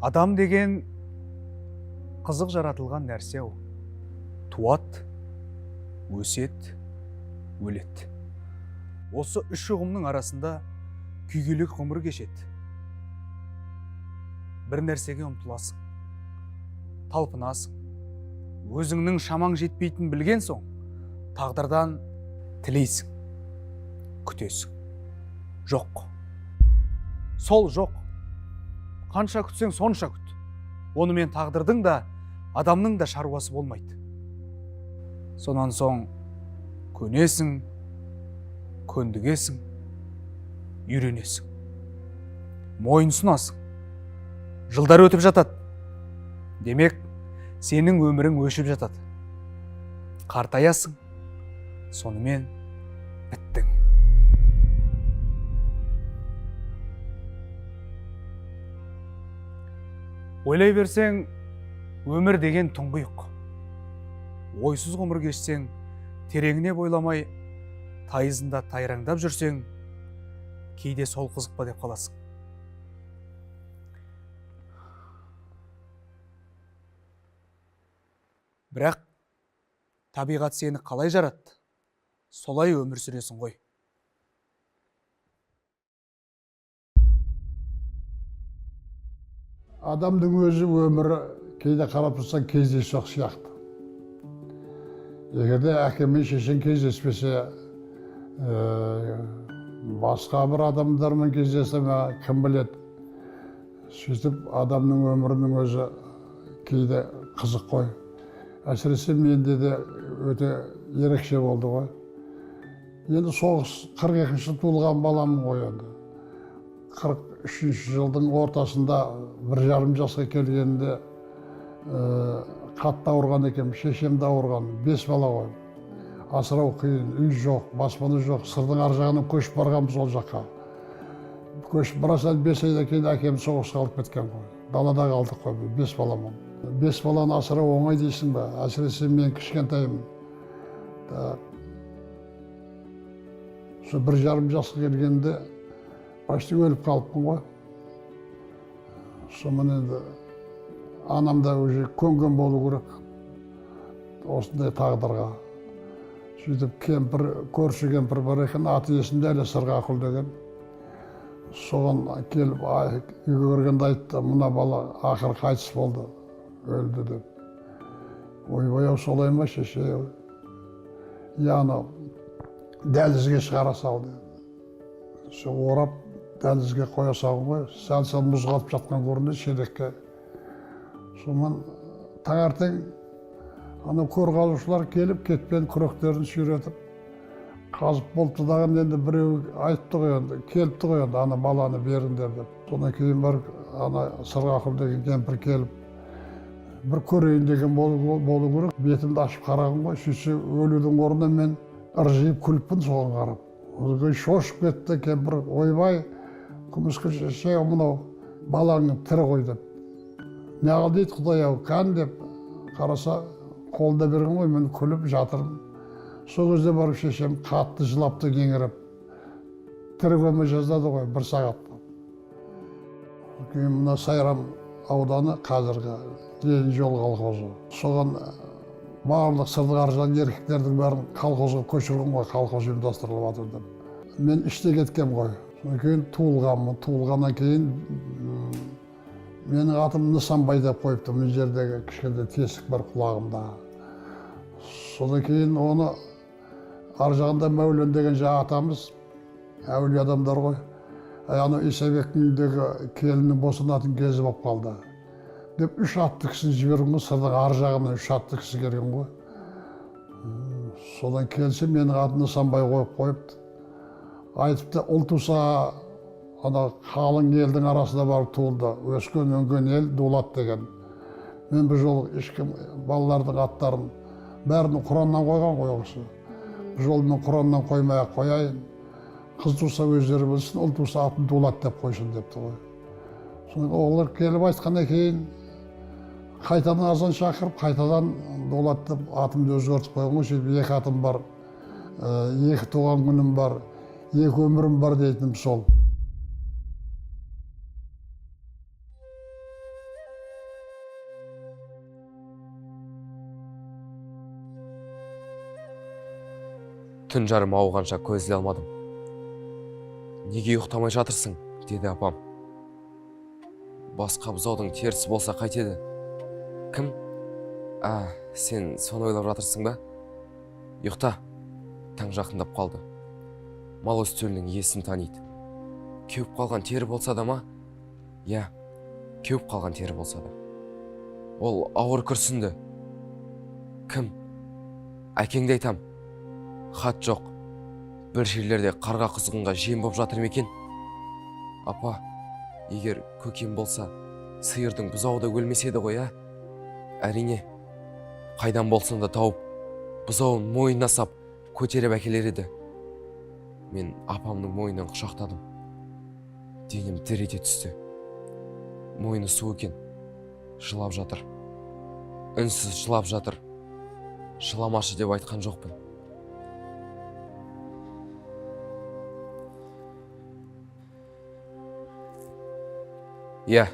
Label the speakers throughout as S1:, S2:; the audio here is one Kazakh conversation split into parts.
S1: Адам деген қызық жаратылған нәрсе ау. Туады, өседі, өледі. Осы үш ұғымның арасында күйгелек ғұмыр кешеді. Бір нәрсеге ұмтыласың, талпынасың. Өзіңнің шамаң жетпейтінін білген соң, тағдырдан тілейсің, күтесің. Жоқ. Сол жоқ. Қанша күтсең, сонша күт. Онымен тағдырдың да, адамның да шаруасы болмайды. Сонан соң көнесің, көндігесің, үйренесің. Мойынсұнасың. Жылдар өтіп жатады. Демек, сенің өмірің өшіп жатады. Қартаясың, сонымен біттің. Ойлай берсең, өмір деген тұңғиық. Ойсыз ғұмыр кешсең, тереңіне бойламай, тайызында тайраңдап жүрсең, кейде сол қызық па деп қаласың. Бірақ табиғат сені қалай жаратты, солай өмір сүресің ғой.
S2: Адамның өзі өмірі кейде қарап тұрсаң кездейсоқ сияқты. Егер де әкем мен шешең кездеспесе, басқа бір адамдармен кездесе ме, кім біледі. Сөйтіп адамның өмірінің өзі кейде қызық қой. Әсіресе менде де өте ерекше болды ғой. Енді соғыс 42 жылы туылған баламын ғой енді. 43 жылдың ортасында 1,5 жасқа келгенде қатты ауырған екенмін, шешем де ауырған, 5 бала ғой. Асырау қиын, үй жоқ, баспана жоқ, Сырдың ар жағынан көшіп барғанбыз ол жаққа. Көшіп барасың, 5 айдан кейін әкем соғысқа алып кеткен ғой. Далада қалдық қой, 5 баламын. 5 баланы асырау оңай дейсің бе? Әсіресе мен кішкентаймын. Сол 1,5 жасқа келгенде почти өліп қалыппын ғой. Сонымен енді анам да уже көнген болу керек осындай тағдырға. Сөйтіп кемпір, көрші кемпір бар екен, аты есімде әлі, Сырғақұл деген. Соған келіп үйге кіргенде айтты, мына бала ақыры қайтыс болды, өлді деп. Ойбай ау, солай ма шеше? Иә, анау дәлізге шығара сал деді. Сол орап дәлізге қоя салған ғой, сәл-сәл мұз қатып жатқан көрінді шелекке. Сонымен таңертең анау көр қазушылар келіп, кетпен күректерін сүйретіп қазып болыпты дағы, енді біреу айтты ғой енді, келіпті ғой енді, ана баланы беріңдер деп. Содан кейін барып ана Сырғақұл деген кемпір келіп, бір көрейін деген болу керек, бетімді ашып қараған ғой. Сөйтсе өлудің орнына мен ыржиып күліппін соған қарап. Одан кейін шошып кетті кемпір, ойбай, күміскі шеше, мынау балаң тірі ғой деп. Неғыл дейді, құдай ау, кән деп қараса, қолында берген ғой, мен күліп жатырмын. Сол кезде барып шешем қатты жылапты, кеңіріп. Тірі көме жаздады ғой бір сағатта. Кейін мына Сайрам ауданы қазіргі Ленин жол колхозы. Соған барлық Сырдың ар жағын еркектердің бәрін колхозға көшірген ғой, колхоз ұйымдастырылып жатыр деп. Мен іште кеткем ғой. Содан кейін туылғанмын. Туылғаннан кейін менің атым Нысанбай деп қойыпты. Мына жердегі кішкентай тесік бар құлағымда. Содан кейін оны ар жағында Мәулен деген жаңа атамыз, әулие адамдар ғой. Анау Исабектің үйіндегі келіннің босанатын кезі болып қалды деп 3 атты кісіні жіберген ғой. Сырдың ар жағынан 3 атты кісі келген ғой. Содан келсе менің атым Нысанбай қойып қойыпты. Айтыпты, ұл туса ана қалың елдің арасында барып туылды, өскен өнген ел Дулат деген. Мен бір жолы ешкім балалардың аттарын бәрін Құраннан қойған ғой ол кісі. Бір жолы мен Құраннан қоймай ақ қояйын, қыз туса өздері білсін, ұл туса атын Дулат деп қойсын депті ғой. Содан олар келіп айтқаннан кейін қайтадан азан шақырып, қайтадан Дулат деп атымды өзгертіп қойған ғой. Сөйтіп 2 атым бар, 2 туған күнім бар, 2 өмірім бар дейтінім сол.
S3: Түн жарым ауғанша көз іле алмадым. Неге ұйықтамай жатырсың, деді апам. Басқа бұзаудың терісі болса қайтеді? Кім? А, сен соны ойлап жатырсың ба? Ұйықта. Таң жақындап қалды. Мал өз төлінің иесін таниды. Кеуіп қалған тері болса да ма? Иә, кеуіп қалған тері болса да. Ол ауыр күрсінді. Кім? Әкеңді айтам. Хат жоқ. Бір жерлерде қарға құзғынға жем боп жатыр ма екен? Апа, егер көкем болса, сиырдың бұзауы да өлмес еді ғой, ә? Әрине, қайдан болсын да тауып, бұзауын мойнына сап, көтеріп әкелер еді. Мен апамның мойнынан құшақтадым. Денем дір ете түсті. Мойны су екен. Жылап жатыр. Үнсіз жылап жатыр. Жыламашы деп айтқан жоқпын. Иә,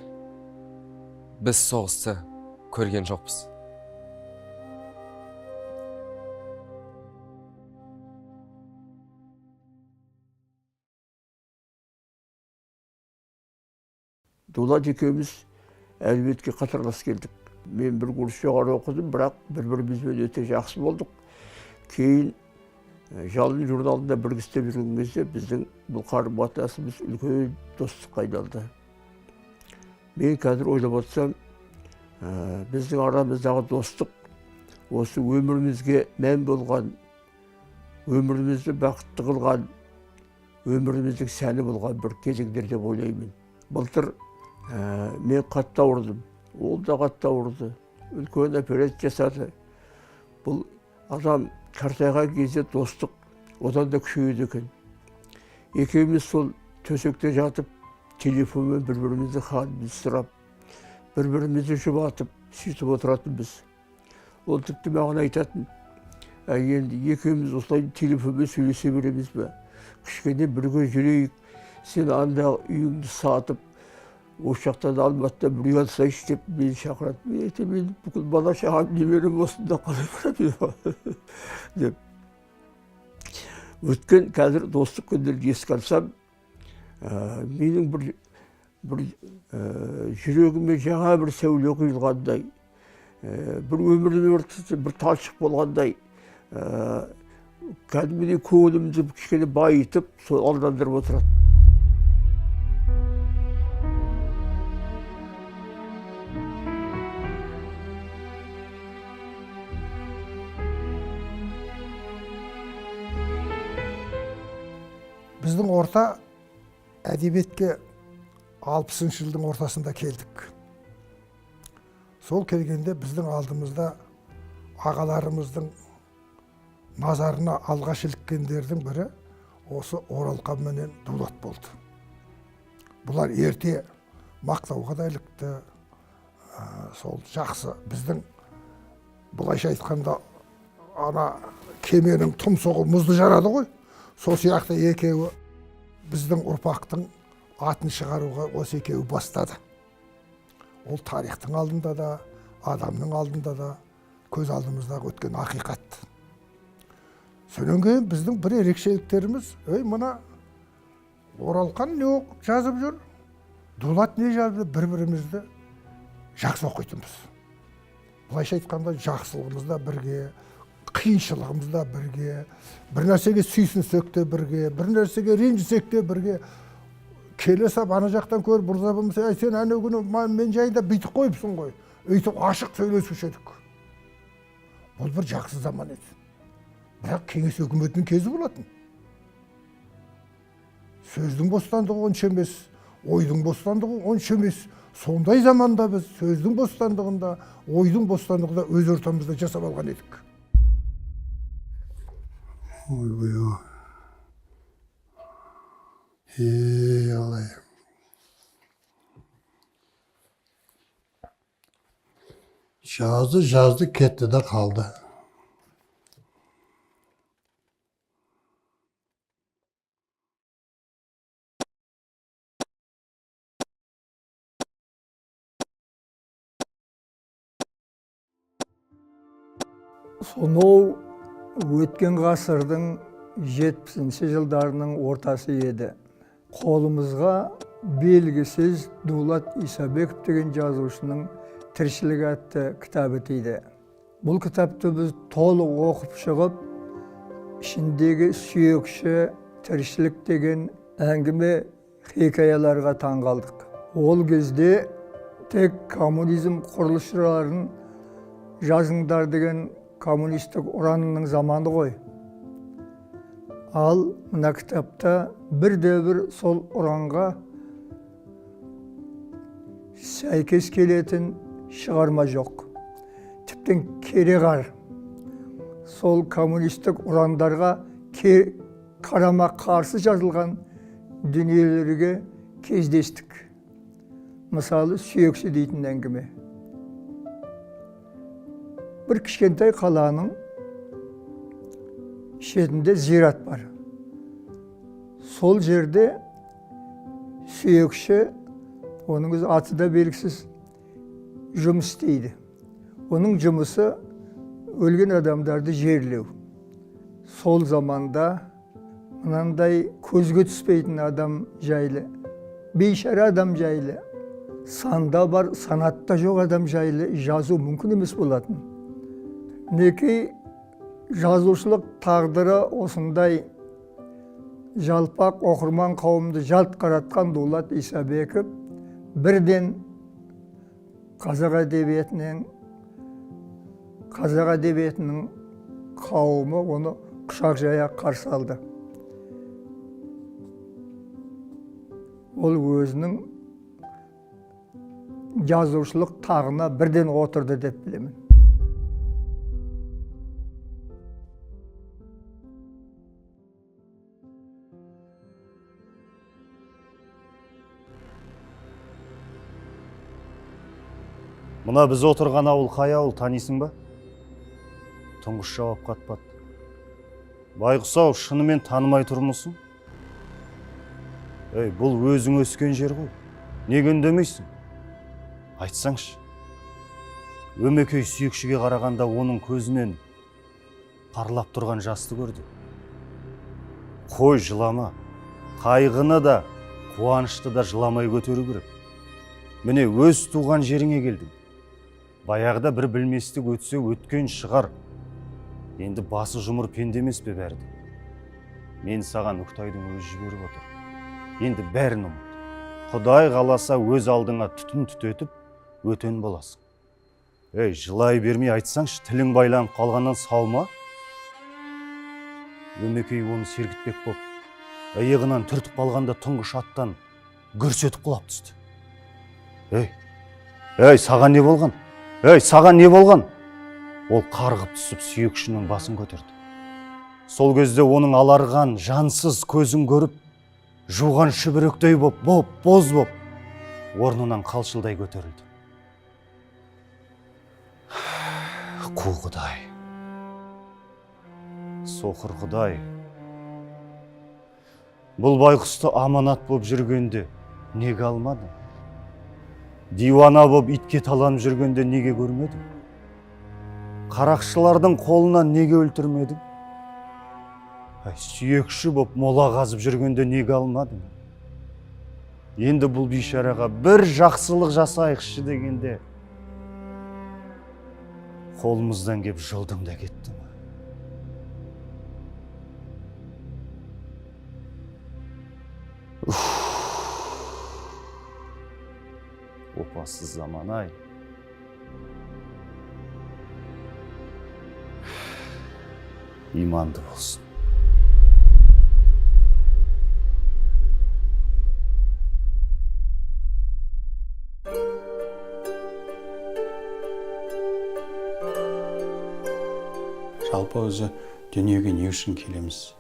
S3: біз соғысты көрген жоқпыз.
S4: Дулат екеуміз әдебиетке қатарлас келдік. Мен бір курс жоғары оқыдым, бірақ бір-бірімізбен өте жақсы болдық. Кейін Жалын журналында бірге істеп жүрген кезде біздің бұл қарым-қатынасымыз үлкен достыққа айналды. Мен қазір ойлап отырсам, біздің арамыздағы достық осы өмірімізге мән болған, өмірімізді бақытты қылған, өміріміздің сәні болған бір кезеңдер деп ойлаймын. Былтыр мен қатты ауырдым, ол да қатты ауырды, үлкен операция жасады. Бұл адам қартайған кезде достық одан да күшейеді екен. Екеуміз сол төсекте жатып, телефонмен бір-бірімізді халімізді сұрап, бір-бірімізді жұбатып, сөйтіп отыратынбыз. Ол тіпті маған айтатын, енді екеуміз осылай телефонмен сөйлесе береміз бе? Кішкене бірге жүрейік, сен анда үйіңді сатып, осы жақтан Алматыда бір үй алсайшы деп мені шақырады. Мен айтамын, мен бүкіл бала шағам немерем осында қалай барамын деп. Өткен қазір достық күндерді еске алсам, менің бір жүрегіме жаңа бір сәуле құйылғандай, бір өміріме бір талшық болғандай, кәдімгідей көңілімді кішкене байытып, сол алдандырып отырады.
S5: Біздің орта әдебиетке 60-шы жылдың ортасында келдік. Сол келгенде біздің алдымызда ағаларымыздың назарына алғаш іліккендердің бірі осы Оралхан менен Дулат болды. Бұлар ерте мақтауға да ілікті, сол жақсы біздің былайша айтқанда ана кеменің тұмсығы мұзды жарады ғой. Сол сияқты екеуі біздің ұрпақтың атын шығаруға осы екеуі бастады. Ол тарихтың алдында да, адамның алдында да көз алдымыздағы өткен ақиқат. Содан кейін біздің бір ерекшеліктеріміз, ей мына Оралхан не жазып жүр, Дулат не жазып жүр, бір-бірімізді жақсы оқитынбыз. Былайша айтқанда жақсылығымыз да бірге, қиыншылығымыз да бірге, бір нәрсеге сүйсінсек те бірге, бір нәрсеге ренжісек те бірге. Келе сап ана жақтан көріп, бұрза болмаса, әй сен әнеу күні мен жайында бүйтіп қойыпсың ғой. Өйтіп ашық сөйлесуші едік. Бұл бір жақсы заман еді. Бірақ кеңес өкіметінің кезі болатын. Сөздің бостандығы онша емес, ойдың бостандығы онша емес. Сондай заманда біз сөздің бостандығында, ойдың бостандығында өз ортамызда жасап алған едік.
S2: Ойбай, ей, Аллай. Жазды, жазды, кетті де қалды.
S6: Сонау өткен ғасырдың 70-ші жылдарының ортасы еді. Қолымызға белгісіз Дулат Исабеков деген жазушының «Тіршілік» атты кітабы тиді. Бұл кітапты біз толық оқып шығып, ішіндегі «Сүйекші», «Тіршілік» деген әңгіме, хикаяларға таң қалдық. Ол кезде тек коммунизм құрылысшыларын жазыңдар деген коммунистік ұранның заманы ғой. Ал мына кітапта бірде бір сол ұранға сәйкес келетін шығарма жоқ. Тіптен кереғар, сол коммунистік ұрандарға қарама қарсы жазылған дүниелерге кездестік. Мысалы, «Сүйекші» дейтін әңгіме. Бір кішкентай қаланың шетінде зират бар. Сол жерде сүйекші, оның өзі аты да белгісіз, жұмыс істейді. Оның жұмысы өлген адамдарды жерлеу. Сол заманда мынандай көзге түспейтін адам жайлы, бейшара адам жайлы, санда бар, санатта жоқ адам жайлы жазу мүмкін емес болатын. Мінекей, жазушылық тағдыры осындай жалпақ оқырман қауымды жалт қаратқан Дулат Исабеков бірден қазақ әдебиетінің қауымы оны құшақ жая қарсы алды. Ол өзінің жазушылық тағына бірден отырды деп білемін.
S7: Мына біз отырған ауыл қай ауыл, танисың ба? Тұңғыш жауап қатпады. Байғұс-ау, шынымен танымай тұрмысың? Ей, бұл өзің өскен жер ғой. Неге үндемейсің? Айтсаңшы. Өмекей сүйекшіге қарағанда, оның көзінен парлап тұрған жасты көрді. Қой, жылама. Қайғыны да, қуанышты да жыламай көтеру керек. Міне, өз туған жеріңе келдің. Баяғыда бір білместік өтсе, өткен шығар. Енді басы жұмыр пенде емес пе бәрі де? Мен саған Үктайдың өзі жіберіп отыр. Енді бәрін ұмыт. Құдай қаласа, өз алдыңа түтін түтетіп, өтен боласың. Ей, жылай бермей айтсаңшы, тілің байланып қалғаннан сау ма? Өмекей оны сергітпек боп иығынан түртіп қалғанда, тұңғыш аттан гүрс етіп құлап түсті. Ей, ей, саған не болған? Ей, саған не болған? Ол қарғып түсіп, сүйекшінің басын көтерді. Сол кезде оның аларған жансыз көзін көріп, жуған шүберектей боп боп боз боп орнынан қалшылдай көтерілді. Қу құдай, соқыр құдай, бұл байқұсты аманат боп жүргенде неге алмадың? Диуана боп итке таланып жүргенде неге көрмедің? Қарақшылардың қолынан неге өлтірмедің? Әй, сүйекші боп мола қазып жүргенде неге алмадың? Енді бұл бейшараға бір жақсылық жасайықшы дегенде, қолымыздан кеп жұлдың да кетті ме? Уф, опасыз заман ай! Иманды болсын.
S8: Жалпы өзі дүниеге не үшін келеміз,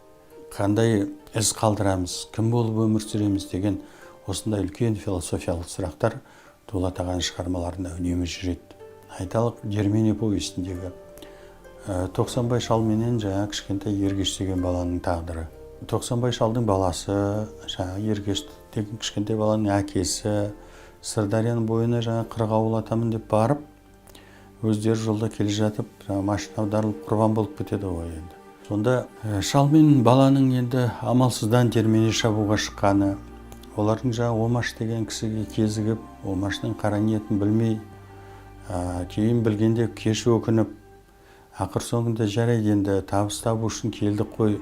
S8: қандай із қалдырамыз, кім болып өмір сүреміз деген осындай үлкен философиялық сұрақтар Дулат ағаның шығармаларында үнемі жүреді. Айталық, «Дермене» повестіндегі Тоқсанбай шал менен жаңа кішкентай Ергеш деген баланың тағдыры. Тоқсанбай шалдың баласы, жаңағы Ергеш деген кішкентай баланың әкесі Сырдарияның бойына жаңа қырғауыл атамын деп барып, өздері жолда келе жатып, жаңағы машина аударылып, құрбан болып кетеді ғой. Енді Сонда шал мен баланың енді амалсыздан термене шабуға шыққаны, олардың жаңа Омаш деген кісіге кезігіп, Омаштың қара ниетін білмей, кейін білгенде кеш өкініп, ақыр соңында жарайды енді табыс табу үшін келдік қой,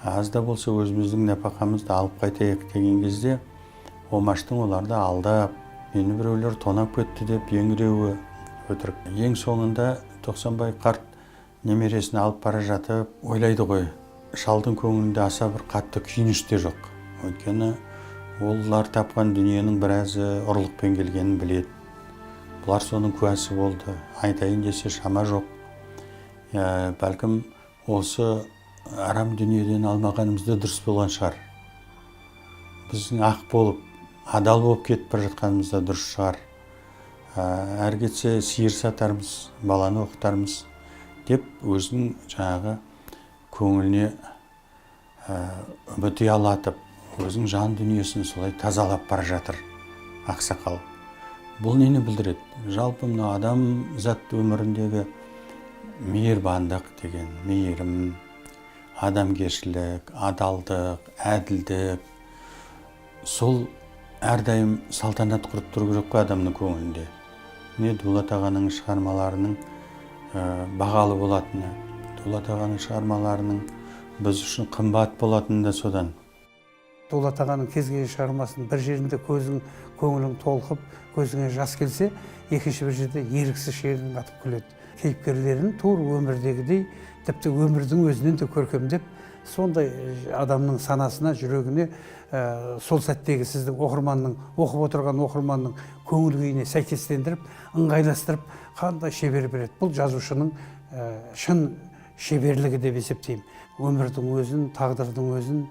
S8: аз да болса өзіміздің нәпақамызды алып қайтайық деген кезде Омаштың оларды алдап, мені біреулер тонап кетті деп еңіреуі өтірік. Ең соңында Тоқсанбай қарт немересін алып бара жатып ойлайды ғой, шалдың көңілінде аса бір қатты күйініш те жоқ. Өйткені олар тапқан дүниенің біразы ұрлықпен келгенін біледі. Бұлар соның куәсі болды. Айтайын десе шама жоқ. Бәлкім осы арам дүниеден алмағанымыз да дұрыс болған шығар. Біздің ақ болып, адал болып кетіп бара жатқанымыз да дұрыс шығар. Әрі кетсе сиыр сатармыз, баланы оқытармыз деп өзінің жаңағы көңіліне үміт ұялатып, өзінің жан дүниесін солай тазалап бара жатыр ақсақал. Бұл нені білдіреді? Жалпы мына адамзат өміріндегі мейірбандық деген, мейірім, адамгершілік, адалдық, әділдік, сол әрдайым салтанат құрып тұру керек қой адамның көңілінде. Міне Дулат ағаның шығармаларының бағалы болатыны, Дулат ағаның шығармаларының біз үшін қымбат болатыны да содан.
S9: Дулат ағаның кез келген шығармасының бір жерінде көзің, көңілің толқып, көзіңе жас келсе, екінші бір жерде еріксіз шегің атып күледі. Кейіпкерлерін тур өмірдегідей, тіпті өмірдің өзінен де көркемдеп, сондай адамның санасына, жүрегіне сол сәттегі сіздің оқырманның, оқып отырған оқырманның көңіл күйіне сәйкестендіріп, ыңғайластырып, қандай шебер береді. Бұл жазушының шын шеберлігі деп есептеймін. Өмірдің өзін, тағдырдың өзін,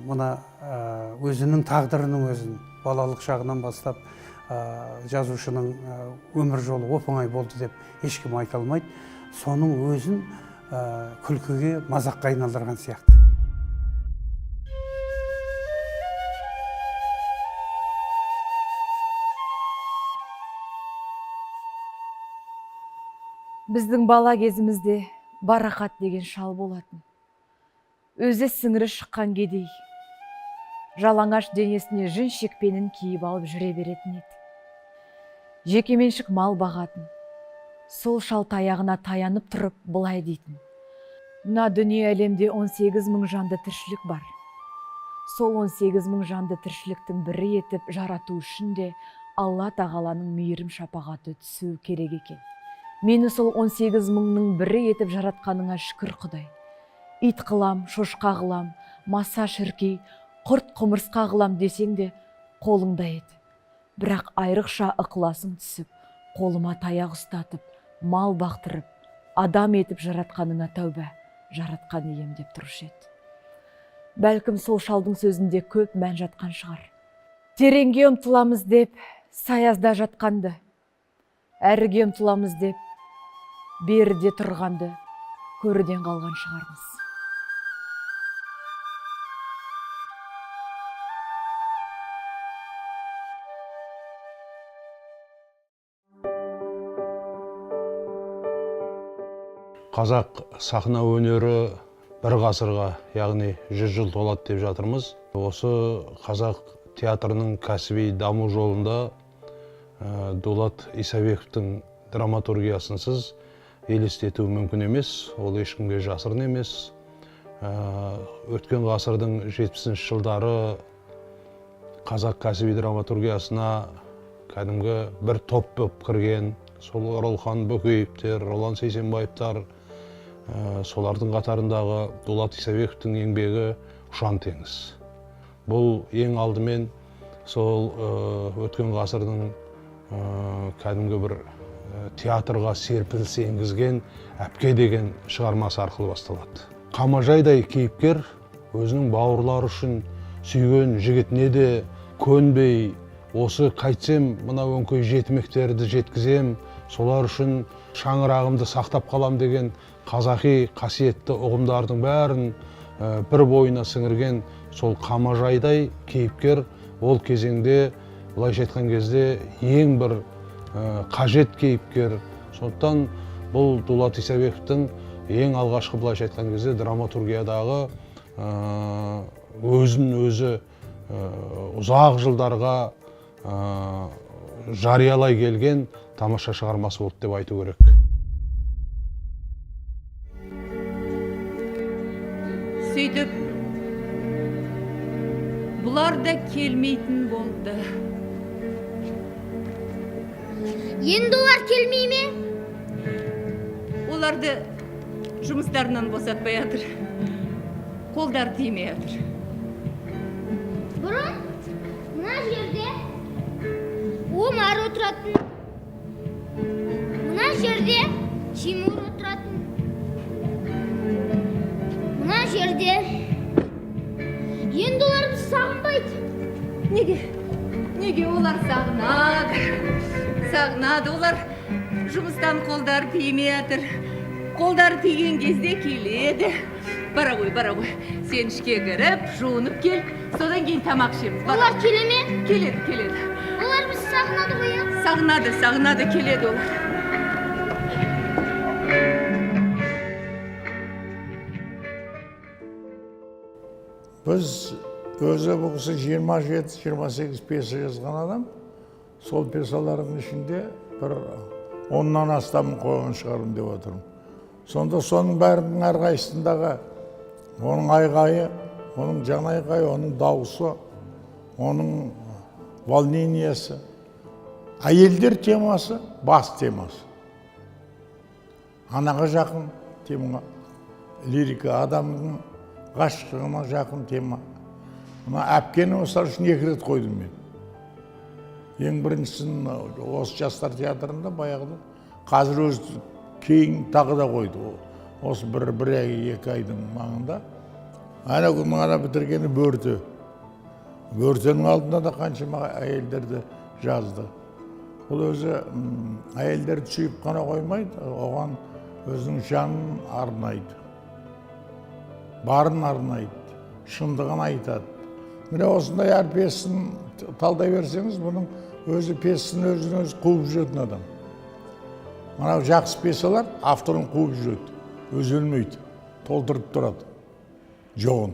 S9: мына өзінің тағдырының өзін балалық шағынан бастап жазушының өмір жолы оп-оңай болды деп ешкім айта алмайды. Соның өзін күлкіге, мазаққа айналдырған сияқты.
S10: Біздің бала кезімізде Барақат деген шал болатын. Өзі сіңірі шыққан кедей. Жалаңаш денесіне жүн шекпенін киіп алып жүре беретін еді. Жекеменшік мал бағатын. Сол шал таяғына таянып тұрып былай дейтін. Мына дүние әлемде 18 мың жанды тіршілік бар. Сол 18 мың жанды тіршіліктің бірі етіп жарату үшін де Алла тағаланың мейірім шапағаты түсуі керек екен. Мені сол 18 мыңның бірі етіп жаратқаныңа шүкір Құдай. Ит қылам, шошқа қылам, маса шіркей, құрт құмырсқа қылам десең де қолыңда еді. Бірақ айрықша ықыласың түсіп, қолыма таяқ ұстатып, мал бақтырып, адам етіп жаратқаныңа тәуба, жаратқан ием деп тұрушы еді. Бәлкім сол шалдың сөзінде көп мән жатқан шығар. Тереңге ұмтыламыз деп саязда жатқанды, әріге ұмтыламыз деп беріде тұрғанды көруден қалған шығармыз.
S11: Қазақ сахна өнері бір ғасырға, яғни 100 жыл толады деп жатырмыз. Осы қазақ театрының кәсіби даму жолында Дулат Исабековтің драматургиясынсыз елестету мүмкін емес, ол ешкімге жасырын емес. Өткен ғасырдың 70-ші жылдары қазақ кәсіби драматургиясына кәдімгі бір топ болып кірген, сол Оралхан Бөкеевтер, Ролан Сейсенбаевтар, солардың қатарындағы Дулат Исабековтің еңбегі ұшан теңіз. Бұл ең алдымен сол өткен ғасырдың кәдімгі бір театрға серпіліс енгізген Әпке деген шығармасы арқылы басталады. Қамажайдай кейіпкер өзінің бауырлары үшін сүйген жігітіне де көнбей, осы қайтсем мына өңкей жетімектерді жеткізем, солар үшін шаңырағымды сақтап қалам деген қазақи қасиетті ұғымдардың бәрін бір бойына сіңірген сол Қамажайдай кейіпкер ол кезеңде, былайша айтқан кезде, ең бір қажет кейіпкер. Сондықтан бұл Дулат Исабековтің Ең алғашқы, былайша айтқан кезде, драматургиядағы өзін өзі ұзақ жылдарға жариялай келген тамаша шығармасы болды деп айту керек.
S12: Сөйтіп, бұлар да келмейтін болды.
S13: Енді олар келмей ме?
S12: Оларды жұмыстарынан босатпай жатыр. Қолдары тимей жатыр.
S13: Бұрын мына жерде Омар отыратын. Мына жерде Тимур отыратын. Мына жерде. Енді олар бізді сағынбайды.
S12: Неге? Неге олар сағынады? Сағынады, олар жұмыстан қолдары тимей жатыр. Қолдары тиген кезде келеді. Бара ғой, бара ғой. Сен ішке кіріп, жуынып кел. Содан кейін тамақ ішеміз.
S13: Олар келе ме?
S12: Келеді, келеді.
S13: Олар бізді сағынады ғой, иә?
S12: Сағынады, сағынады, келеді олар.
S14: Біз өзі бұл кісі 27-28 пьеса жазған адам. Сол пьесалардың ішінде бір 10-нан астамын қойған шығармын деп отырмын. Сонда соның бәрінің әрқайсысындағы оның айғайы, оның жан айғайы, оның дауысы, оның волнениесі. Әйелдер темасы, бас темасы. Анаға жақын тема, лирика, адамның ғашықтығына жақын тема. Мына әпкені осылар үшін 2 рет қойдым мен. Ең біріншісін осы жастар театрында баяғыда, қазір өзі кейін тағы да қойды. Осы бір ай, 2 айдың маңында. Ана күннің ана бітіргені Бөрте. Бөртенің алдында да қаншама әйелдерді жазды. Бұл өзі әйелдерді сүйіп қана қоймайды, оған өзінің жанын арнайды. Барын арнайды, шындығын айтады. Міне осындай әр пьесасын талдай берсеңіз, бұның өзі пьесасын өзін өзі қуып жүретін адам. Мынау жақсы пьесалар авторын қуып жүреді, өзі өлмейді, толтырып тұрады жоғын.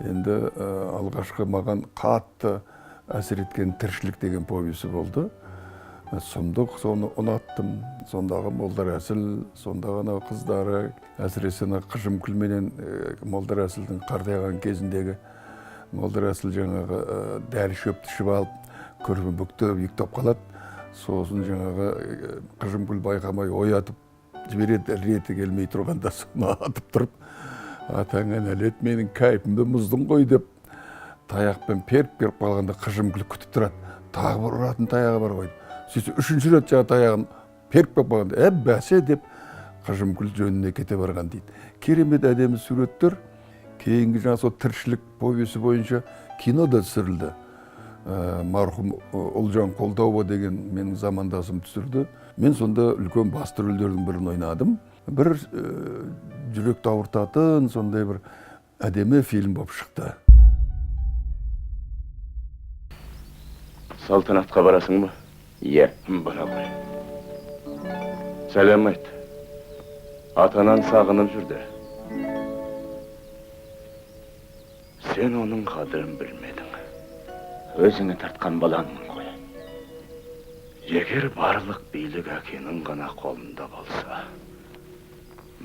S15: Енді алғашқы маған қатты әсер еткен «Тіршілік» деген повесі болды. Сұмдық, соны ұнаттым. Сондағы Молдарәсіл, сондағы анау қыздары, әсіресе ана Қыжымкүл менен Молдарәсілдің қартайған кезіндегі Молдарәсіл жаңағы дәрі шөпті ішіп алып, көрпені бүктеп, ұйықтап қалады. Сосын жаңағы Қыжымкүл байқамай оятып жібереді, реті келмей тұрғанда соны атып тұрып, атаңа нәлет, менің кәйпімді мұздың ғой деп таяқпен періп беріп қалғанда Қыжымкүл күтіп тұрады. Тағы бір ұратын таяғы бар ғой. Сөйтсе 3-ші рет жаңа таяғын періп келіп қалғанда, бәсе деп Қыжымкүл жөніне кете барған дейді. Керемет әдемі суреттер. Кейінгі жаңа сол «Тіршілік» повесі бойынша кино да түсірілді. Марқұм Ұлжан Қолдаува деген менің замандасым түсірді. Мен сонда үлкен басты рөлдердің бірін ойнадым. Бір жүректі ауыртатын сондай бір әдемі фильм болып шықты.
S16: Салтанатқа барасың ба? Иә, бара ғой. Сәлем айт. Ата-анаң сағынып жүрді. Сен оның қадірін білмедің. Өзіңе тартқан балаңмын ғой. Егер барлық билік әкенің ғана қолында болса,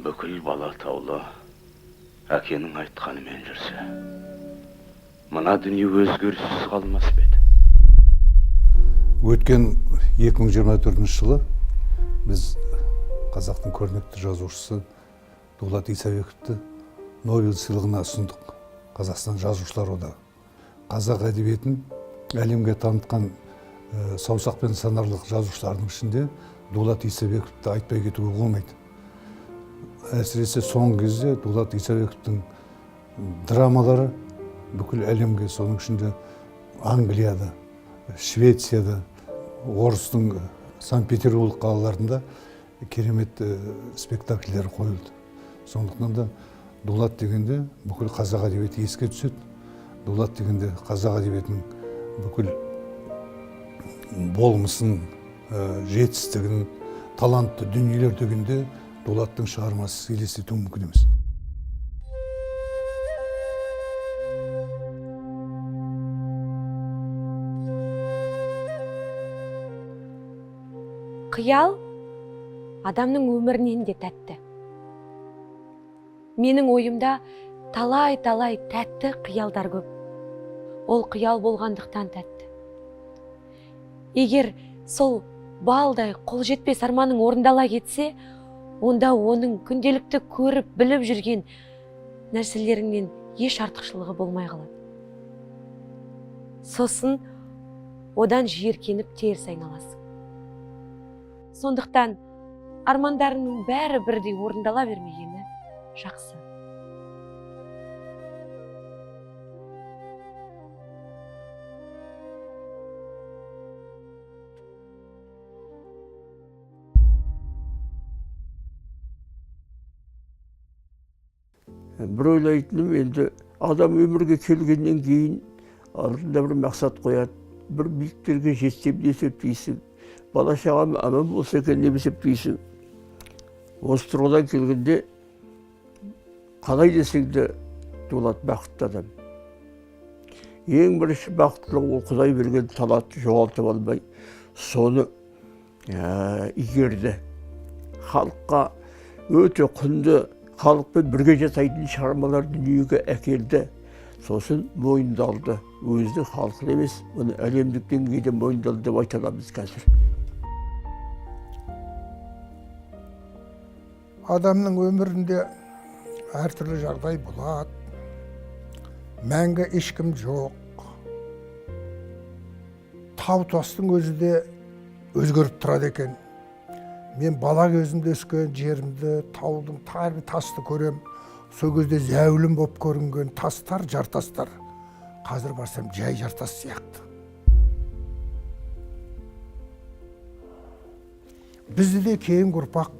S16: бүкіл бала таулы әкенің айтқанымен жүрсе, мына дүние өзгеріссіз қалмас па еді?
S17: Өткен 2024 жылы біз қазақтың көрнекті жазушысы Дулат Исабековті Нобель сыйлығына ұсындық. Қазақстан Жазушылар одағы. Қазақ әдебиетін әлемге танытқан саусақпен санарлық жазушылардың ішінде Дулат Исабековті айтпай кетуге болмайды. Әсіресе соңғы кезде Дулат Исабековтің драмалары бүкіл әлемге, соның ішінде Англияда, Швецияда, орыстың Санкт-Петербург қалаларында керемет спектакльдер қойылды. Сондықтан да Дулат дегенде бүкіл қазақ әдебиеті еске түседі. Дулат дегенде қазақ әдебиетінің бүкіл болмысын, жетістігін, талантты дүниелер дегенде Дулаттың шығармасыз елестету мүмкін емес.
S18: Қиял адамның өмірінен де тәтті. Менің ойымда талай-талай тәтті қиялдар көп. Ол қиял болғандықтан тәтті. Егер сол балдай қол жетпес арманың орындала кетсе, онда оның күнделікті көріп, біліп жүрген нәрселеріңнен еш артықшылығы болмай қалады. Сосын одан жиіркеніп теріс айналасың. Сондықтан армандарының бәрі бірдей орындала бермегені жақсы.
S4: Бір ойлайтыным, енді адам өмірге келгеннен кейін алдында бір мақсат қояды, бір биіктерге жетсем не есептейсің, бала шағам аман болса екен деп есептейсің. Осы тұрғыдан келгенде қалай десең де Дулат бақытты адам. Ең бірінші бақыттылық ол Құдай берген талантты жоғалтып алмай, соны игерді. Халыққа өте құнды, халықпен бірге жасайтын шығармалар дүниеге әкелді. Сосын мойындалды. Өзінің халқын емес, оны әлемдік деңгейде мойындалды деп айта аламыз қазір.
S5: Адамның өмірінде әртүрлі жағдай болады. Мәңгі ешкім жоқ. Тау тастың өзі де өзгеріп тұрады екен. Мен бала кезімде өскен жерімді, таудың тасты көрем. Сол кезде зәулім болып көрінген тастар, жартастар. Қазір барсам жай жартас сияқты. Бізді де кейінгі ұрпақ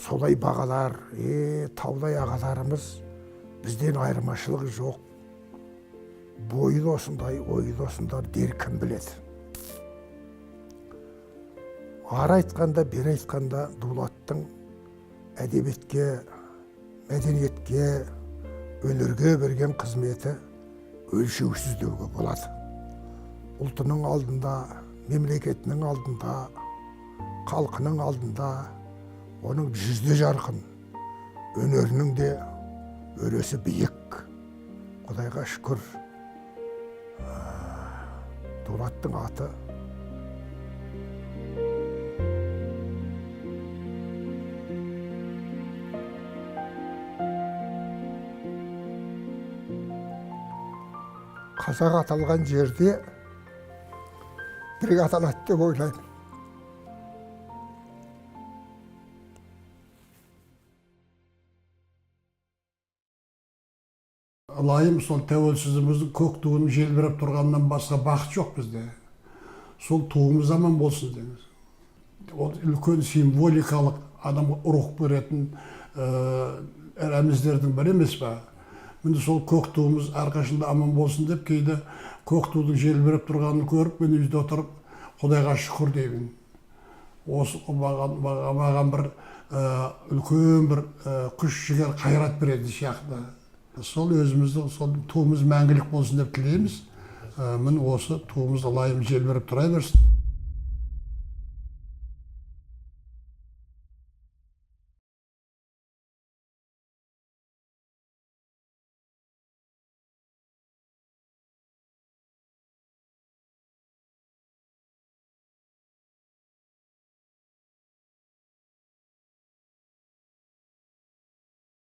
S5: солай бағалар, таудай ағаларымыз бізден айырмашылығы жоқ. Бойы да осындай, ойы да осындай дер кім біледі. Ары айтқанда, бері айтқанда Дулаттың әдебиетке, мәдениетке, өнерге берген қызметі өлшеусіз деуге болады. Ұлтының алдында, мемлекетінің алдында, халқының алдында оның жүзде жарқын, өнерінің де өресі биік. Құдайға шүкір, Дулаттың аты қазақ аталған жерде бірге аталады деп ойлаймын.
S2: Ылайым сол тәуелсіздігіміздің көк туының желбіреп тұрғанынан басқа бақыт жоқ бізде. Сол туымыз аман болсын деңіз. Ол үлкен символикалық адамға рух беретін рәміздердің бірі емес пе? Міне сол көк туымыз әрқашанда аман болсын деп кейде көк тудың желбіреп тұрғанын көріп, мен үйде отырып Құдайға шүкір деймін. Осы маған бір үлкен бір күш жігер қайрат беретін сияқты. Сол өзіміздің сол туымыз мәңгілік болсын деп тілейміз. Міне осы туымыз ылайым желбіреп тұра берсін.